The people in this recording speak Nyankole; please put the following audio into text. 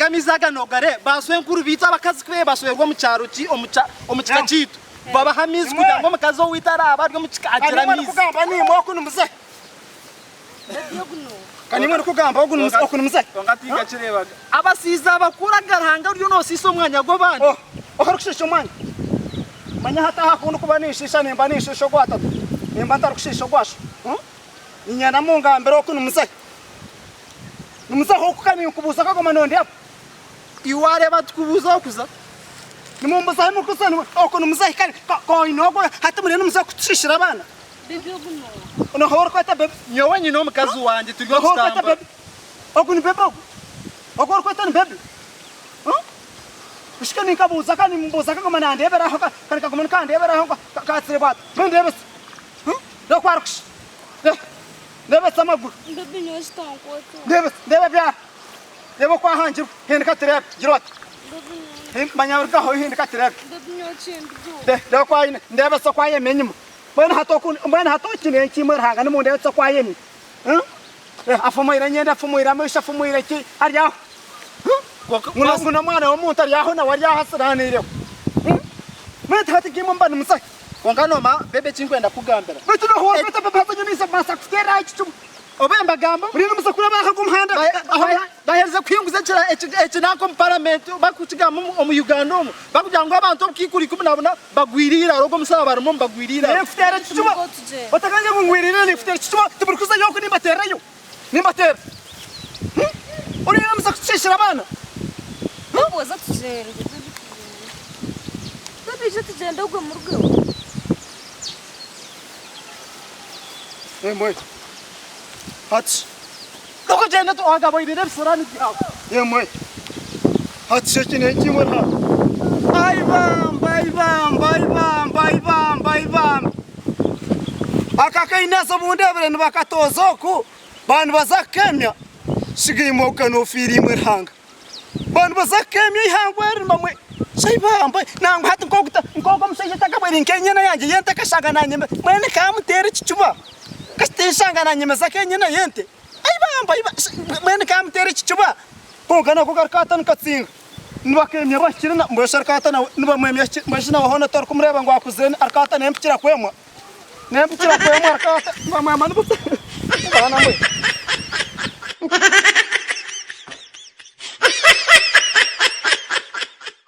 Aga amaizi aga nogareeba? Baaswenkuru baitu abakazi ku baabaire bashwerwa omu kyaro ki, omu kya, omu kika kyaitu, babaha amaizi kugira ngu omukazi owaitu araabe ari omu kika agire Ka nimwe amaizi. ndikugamba nimwe oku nimuze. Ka nimwe ndikugamba ogu nimuze, oku nimuze. Kwonka tinkakireebaga. Abasaiza abakuru aga Ruhanga oriyo noosiisa omwanya gw'abandi. Oh, oha orikushiisha omwanya? Manya hati aha ku ndikuba ninshiisha nimba ninshiisha ogwa tata, nimba ntarikushiisha ogwa sho. Niinyenda mungambire oku nimuze. Nimuzaho oku ka ninkubuuza kagoma nondeeba. Iwe wareeba tukubuuza okuza. Nimumbuzaho murikuza oku nimuzahi kare koine ogwo hati muriyo nimuza kutushiishira abaana. Baby ogu nooha? Noha orikweta baby? Nyowe nyine omukazi wangye turi Noha orikweta okutambura. baby? Ogu ni baby ogu? Ogu orikweta ni baby? Oshushe ninkabuuza ka nimumbuuza kagoma nandeebera aho kare kaguma nikandeebera aho katsire bwata. Mbwenu ndeebesa. Reeba oku arikushusha. Ndeebesa amaguru. Baby nyowe kitankwata. Ndeebesa, ndeeba ebyara. Reeba oku ahangirwe. Hinduka tureebe. Gira oti. Baby nyowe. Manya rugaho hinduka tureebe. Baby nyowe kindiho. Reeba oku aine. Ndeebesa oku ayemi enyima. Mbwenu hati oku, mbwenu hati oki n'enki imwe Ruhanga nimundeebesa oku ayemi. Afumwire enyenda, afumwire amaisho, afumwire ki, ari aho. Ngu n'omwana w'omuntu ari aho nawe ari aho asiraaniireho. Mbwenu hati nkaimwe muba nimuza hi? Kwonka noomanya babe eki nkwenda kukugambira. Beitu nooha orikweta babe haza nyowe ninza kubaasa kuteera aha ekicumu. Obe mbagamba. Oriyo nomuza kuraba aha g'omuhanda. Baherize kuhinguza ekinanka omu paramenti barikukigamba omu Uganda omu barikugira ngu abantu obukaikuru 14 bagwire eiraro ogwo omushaija barimu nibagwira eiraro. Ninkuteera ekicuba. Otakanga ngu ngwirire ninkuteera ekicuba timurikuzayo oku nimbateerayo. Nimbateera. Oriyo nomuza kutushiishira abaana. Waza tugyende. Babe ija tugyende ogwe murugeho. Emwe. Hati. Tokugyenda wagaboirire ebisorani byawe. Emwe. Hati shi eki n'enki imwe Ruhanga? Ai bambi, ai bambi, ai bambi, ai bambi, ai bambi. Aka kainazi obu ndeebire nibakatooza oku, baaba nibaza kukemya, shiga imwe ogu ka noofiira imwe Ruhanga. Baaba nibaza kukemya eihangwe eri nibamwe shai bambi, nangwa hati nk'ogu nk'ogu omushaija atakabwire nk'enyana yangye y'ente akashanga nanyemeza, mbwenu nkamuteera ekicuba, tinshanga nanyemeza nk'enyana y'ente. Ai bambi, ai bambi, mbwenu nkamuteera ekicuba. Kwonka nako karikaata nikatsinga. Nibakemya bahikire na mbwenu shi arikaata nawe nibamwemya ahikire mbwenu shi nawe hoona torikumureeba ngu akuzire arikaata nempikira kwemwa nempikira kwemwa arikaata nibamwema nibaana mwe.